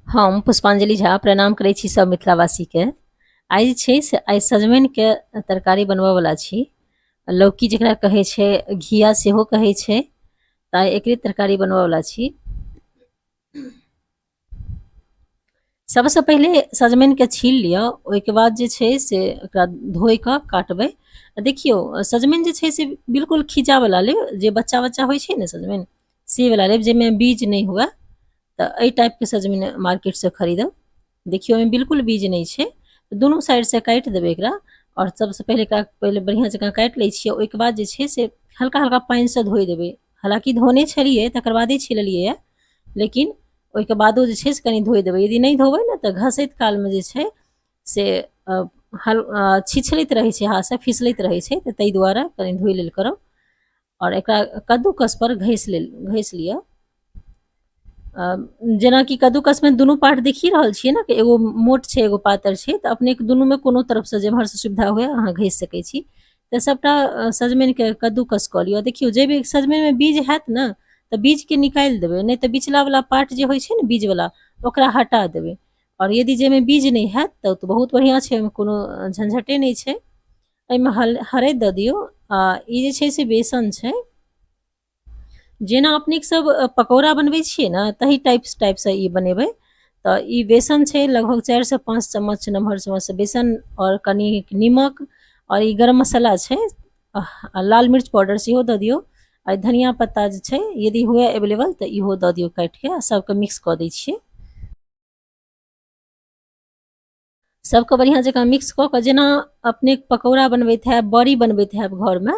हम पुष्पांजलि झा प्रणाम करै छी सब मिथिलावासीके। आइ जे छै से आइ सजमनिके तरकारी बनबऽवला छी। लौकी जकरा कहै छै, घिया सेहो कहै छै, तऽ आइ एकरे तरकारी बनबऽवला छी। सबसँ पहिले सजमनिके छील लिअ, ओहिके बाद जे छै से ओकरा धोइ कऽ काटबै। देखियौ, सजमनि जे छै से बिल्कुल खींचावला लेब, जे बच्चा बच्चा होइ छै ने सजमनि, से वला लेब जाहिमे बीज नहि हुए। तऽ एहि टाइपके सजमनि मार्केटसँ खरीदब। देखियौ, ओहिमे बिल्कुल बीज नहि छै। दुनू साइडसँ काटि देबै एकरा। आओर सबसँ पहिले एकरा पहिले बढ़िआँ जकाँ काटि लै छियै। ओहिके बाद जे छै से हल्का हल्का पानिसँ धोइ देबै। हालाँकि धोने छलियै, तकर बादे छिललियै यऽ, लेकिन ओहिके बादो जे छै से कनि धोइ देबै। यदि नहि धोबै ने तऽ घसैत कालमे जे छै से हल छिछलैत रहै छै, हाथसँ फिसलैत रहै छै, तऽ ताहि दुआरे कनि धोइ लेल करब। आओर एकरा कद्दूकसपर घसि लेल घसि लिअ। जेनाकि कद्दूकसमे दुनू पार्ट देखिए रहल छियै ने कि एगो मोट छै, एगो पातर छै, तऽ अपनेके दुनूमे कोनो तरफसँ जेम्हरसँ सुविधा हुए अहाँ घसि सकै छी। तऽ सभटा सजमनिके कद्दूकस कऽ लिअ। देखियौ, जे भी सजमनिमे बीज हैत ने तऽ बीजके निकालि देबै, नहि तऽ बिचलावला पार्ट जे होइ छै ने बीजवला, ओकरा हटा देबै। आओर यदि जाहिमे बीज नहि हैत तऽ ओ तऽ बहुत बढ़िआँ छै, ओहिमे कोनो झंझटे नहि छै। एहिमे हरदि दऽ दियौ। आ ई जे छै से बेसन छै। जेना अपनेके सब पकौड़ा बनबै छियै ने, तही टाइपसँ ई बनेबै। तऽ ई बेसन छै लगभग 4 से 5 चम्मच, नमहर चम्मचसँ बेसन, आओर कनि निमक, आओर ई गरम मसाला छै, आ लाल मिर्च पाउडर सेहो दऽ दियौ। आ धनिया पत्ता जे छै, यदि हुए अवेलेबल तऽ इहो दऽ दियौ काटिके। आ सबके मिक्स कऽ दै छियै। सबके बढ़िआँ जकाँ मिक्स कऽ कऽ, जेना अपने पकौड़ा बनबैत हैब, बड़ी बनबैत हैब घरमे,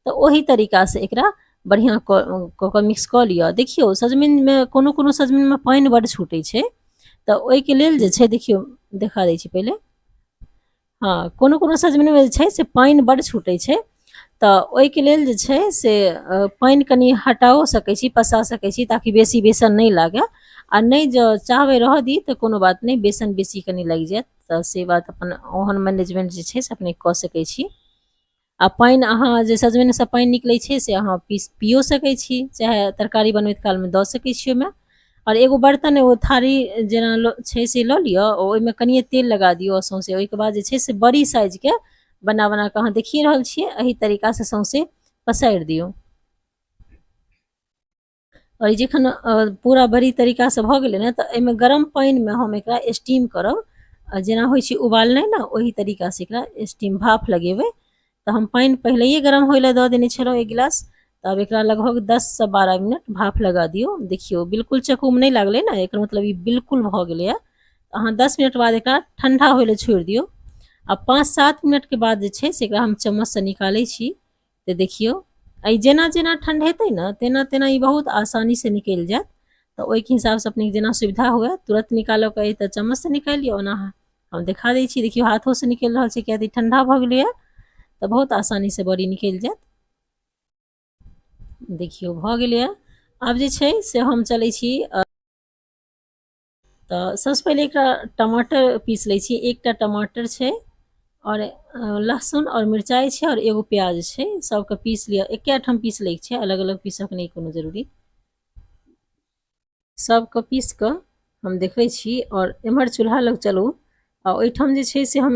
तऽ ओही तरीकासँ एकरा बढ़िआँ कऽ कऽ कऽ मिक्स कऽ लिअ। देखियौ, सजमनिमे कोनो कोनो सजमनिमे पानि बड्ड छूटै छै, तऽ ओहिके लेल जे छै, देखियौ, देखा दै छी पहिले। हँ, कोनो कोनो सजमनिमे जे छै से पानि बड्ड छूटै छै, तऽ ओहिके लेल जे छै से पानि कनि हटाओ सकै छी, पसा सकै छी, ताकि बेसी बेसन नहि लागय। आ नहि जँ चाहबै रहऽ दी तऽ कोनो बात नहि, बेसन बेसी कनि लागि जायत तऽ से बात अपन ओहन मैनेजमेंट जे छै से अपने कऽ सकै छी। आ पानि अहाँ जे सजमनिसँ पानि निकलै छै से अहाँ पियो सकै छी, चाहे तरकारी बनबैत कालमे दऽ सकै छी ओहिमे। आओर एगो बर्तन, एगो थारी जेना छै से लऽ लिअ, ओहिमे कनिए तेल लगा दियौ सौँसे। ओहिके बाद जे छै से बड़ी साइजके बना बना कऽ, अहाँ देखिए रहल छियै, एहि तरीकासँ सौँसे पसारि दियौ। आओर ई जखन पूरा बड़ी तरीकासँ भऽ गेलै ने, तऽ एहिमे गरम पानिमे हम एकरा स्टीम करब। जेना होइ छै उबालनाइ ने, ओही तरीकासँ एकरा स्टीम, भाफ लगेबै। तऽ हम पानि पहिलैए गरम होइ लए दऽ देने छलहुँ एक गिलास। तऽ आब एकरा लगभग 10 से 12 मिनट भाफ लगा दियौ। देखियौ, बिल्कुल चक्कूमे नहि लागलै ने, एकर मतलब ई बिल्कुल भऽ गेलैए। अहाँ 10 मिनट बाद एकरा ठण्डा होइ लए छोड़ि दियौ। आ 5-7 मिनटके बाद जे छै से एकरा हम चम्मचसँ निकालै छी। तऽ देखियौ, आ जेना जेना ठण्ढेतै ने, तेना तेना ई बहुत आसानीसँ निकलि जायत। तऽ ओहिके हिसाबसँ अपनेके जेना सुविधा हुए, तुरन्त निकालऽके अइ तऽ चम्मचसँ निकालि लिअ। ओना हम देखा दै छी, देखियौ, हाथोसँ निकलि रहल छै, किएक तऽ ई ठण्डा भऽ गेलैए, तऽ बहुत आसानीसँ बड़ी निकलि जायत। देखियौ, भऽ गेलैए। आब जे छै से हम चलै छी। तऽ सबसँ पहिले एकरा टमाटर पीस लै छी। एकटा टमाटर छै, आओर लहसुन आओर मिरचाइ छै, आओर एगो प्याज छै। सबके पीस लिअ। एके ठाम पीस लैके छै, अलग अलग पीसऽके नहि कोनो जरूरी। सबके पीस कऽ हम देखबै छी। आओर एम्हर चूल्हा लग चलू। आ ओहिठाम जे छै से हम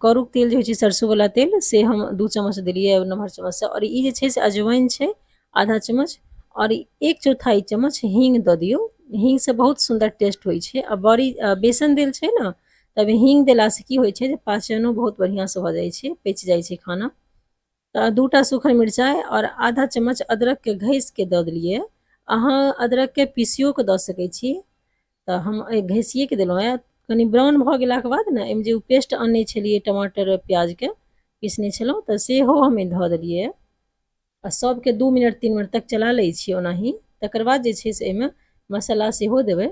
करूक तेल जे होइ छै, सरसोवला तेल, से हम 2 चम्मच देलियै नमहर चम्मचसँ। आओर ई जे छै से अजवाइन छै आधा चम्मच, आओर 1/4 चम्मच हींग दऽ दियौ। हींगसँ बहुत सुन्दर टेस्ट होइ छै। आ बड़ी बेसन देल छै ने, तब हींग देलासँ की होइ छै जे पाचनो बहुत बढ़िआँसँ भऽ जाइ छै, पचि जाइ छै खाना। तऽ दूटा सूखल मिरचाइ आओर आधा चम्मच अदरकके घसिके दऽ देलियै। अहाँ अदरकके पीसियो कऽ दऽ सकै छी, तऽ हम घसिएके देलहुँ हेँ। कनि ब्राउन भऽ गेलाके बाद ने एहिमे जे ओ पेस्ट अनने छलियै, टमाटर प्याजके पीसने छलहुँ, तऽ सेहो हम धऽ देलियै। आ सभके 2 मिनट 3 मिनट तक चला लै छियै ओनाही। तकर बाद जे छै से एहिमे मसाला सेहो देबै।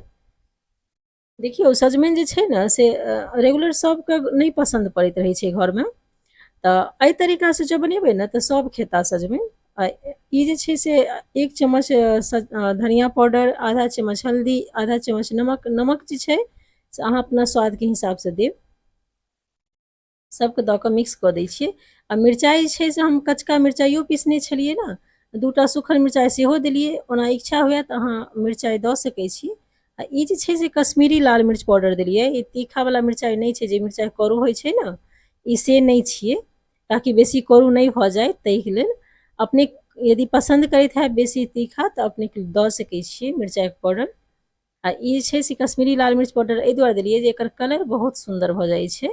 देखियौ, सजमनि जे छै ने से रेगुलर सभके नहि पसन्द पड़ैत रहै छै घरमे, तऽ एहि तरीकासँ जँ बनेबै ने तऽ सभ खेता सजमनि। आ ई जे छै से 1 चम्मच धनिया पाउडर, आधा चम्मच हल्दी, आधा चम्मच नमक। नमक जे छै से अहाँ अपना स्वादके हिसाबसँ देब। सभके दऽ कऽ मिक्स कऽ दै छियै। आ मिरचाइ जे छै से हम कचका मिरचाइयो पीसने छलियै ने, दूटा सूखल मिरचाइ सेहो देलियै। ओना इच्छा हुए तऽ अहाँ मिरचाइ दऽ सकै छी। आ ई जे छै से कश्मीरी लाल मिर्च पाउडर देलियै। ई तीखावला मिरचाइ नहि छै, जे मिरचाइ करू होइ छै ने, ई से नहि छियै, ताकि बेसी करू नहि भऽ जाय ताहिके लेल। अपने यदि पसन्द करैत हैब बेसी तीखा तऽ अपने दऽ सकै छियै मिरचाइके पाउडर। आ ई जे छै से कश्मीरी लाल मिर्च पाउडर एहि दुआरे देलियै जे एकर कलर बहुत सुन्दर भऽ जाइ छै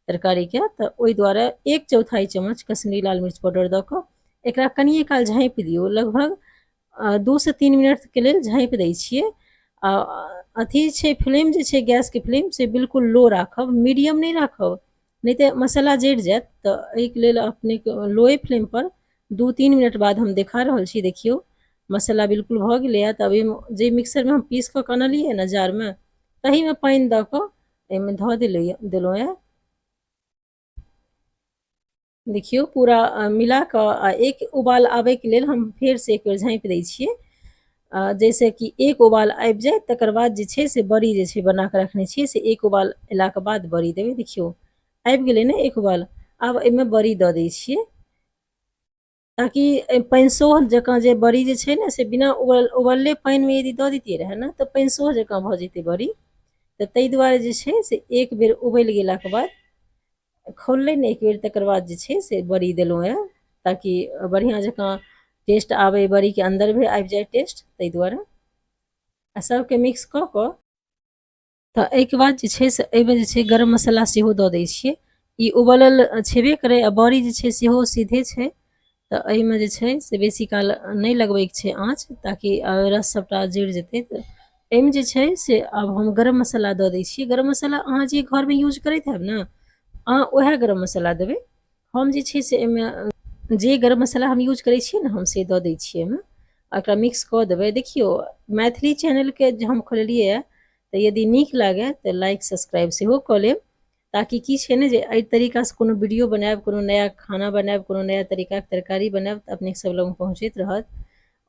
तरकारीके, तऽ ओहि दुआरे 1/4 चम्मच कश्मीरी लाल मिर्च पाउडर दऽ कऽ एकरा कनिए काल झाँपि दियौ। लगभग 2 से 3 मिनटके लेल झाँपि दै छियै। आ अथी छै फ्लेम जे छै गैसके फ्लेम से बिल्कुल लो राखब, मीडियम नहि राखब, नहि तऽ मसाला जरि जायत। तऽ एहिके लेल अपनेके लोए फ्लेमपर 2-3 मिनट बाद हम देखा रहल छी। देखियौ मसाला बिल्कुल भऽ गेलैए। तऽ अब एहिमे जे मिक्सरमे हम पीस कऽ अनलियै ने जारमे, तहीमे पानि दऽ कऽ एहिमे धऽ देलहुँ यऽ। देखियौ पूरा मिला कऽ आ एक उबाल आबैके लेल हम फेरसँ एक बेर झाँपि दै छियै, जाहिसँ कि एक उबाल आबि जाय। तकर बाद जे छै से बड़ी जे छै बना कऽ रखने छियै से एक उबाल अयलाके बाद बड़ी देबै। देखियौ आबि गेलै ने एक उबाल। आब एहिमे बड़ी दऽ दै छियै, ताकि पानिसोह जकाँ जे बड़ी जे छै ने से बिना उबलले पानिमे यदि दऽ दैतियै रहए ने तऽ पानिसोह जकाँ भऽ जेतै बड़ी। तऽ ताहि दुआरे जे छै से एक बेर उबलि गेलाके बाद खौललै ने एक बेर, तकर बाद जे छै से बड़ी देलहुँ यऽ, ताकि बढ़िआँ जकाँ टेस्ट आबै, बड़ीके अन्दर भी आबि जाय टेस्ट, ताहि दुआरे। आ सबके मिक्स कऽ कऽ तऽ एहिके बाद जे छै से एहिमे जे छै गरम मसाला सेहो दऽ दै छियै। ई उबलल छेबे करै आ बड़ी जे छै सेहो सीधे छै, तऽ एहिमे जे छै से बेसी काल नहि लगबैके छै आँच, ताकि रस सबटा जरि जेतै। तऽ एहिमे जे छै से आब हम गरम मसाला दऽ दै छियै। गरम मसाला अहाँ जे घरमे यूज करैत हैब ने, अहाँ उएह गरम मसाला देबै। हम जे छै से एहिमे जे गरम मसाला हम यूज करै छियै ने, हम से दऽ दै छियै एहिमे। एकरा मिक्स कऽ देबै। देखियौ मैथिली चैनलके जे हम खोललियै यऽ, तऽ यदि नीक लागै तऽ लाइक सब्सक्राइब सेहो कऽ लेब, ताकि की छै ने जे एहि तरीकासँ कोनो वीडियो बनायब, कोनो नया खाना बनायब, कोनो नया तरीकाके तरकारी बनायब, तऽ अपने सब लग पहुँचैत रहत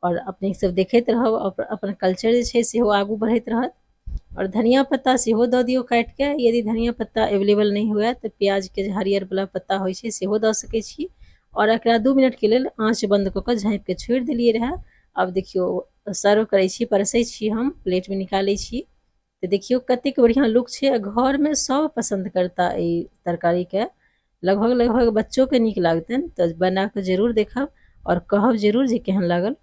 आओर अपने सब देखैत रहब, अपन कल्चर जे छै सेहो आगू बढ़ैत रहत। आओर धनिया पत्ता सेहो दऽ दियौ काटिके। यदि धनिया पत्ता अवेलेबल नहि हुए तऽ प्याजके जे हरियर वला पत्ता होइ छै सेहो दऽ सकै छी। आओर एकरा 2 मिनटके लेल आँच बन्द कऽ कऽ झाँपिके छोड़ि देलियै रहए। आब देखियौ सर्व करै छी, परसै छी, हम प्लेटमे निकालै छी। तऽ देखियौ कतेक बढ़िआँ लुक छै आ घरमे सब पसन्द करता एहि तरकारीके, लगभग लगभग बच्चोके नीक लागतनि। तऽ बना कऽ जरूर देखब आओर कहब जरूर जे केहन लागल।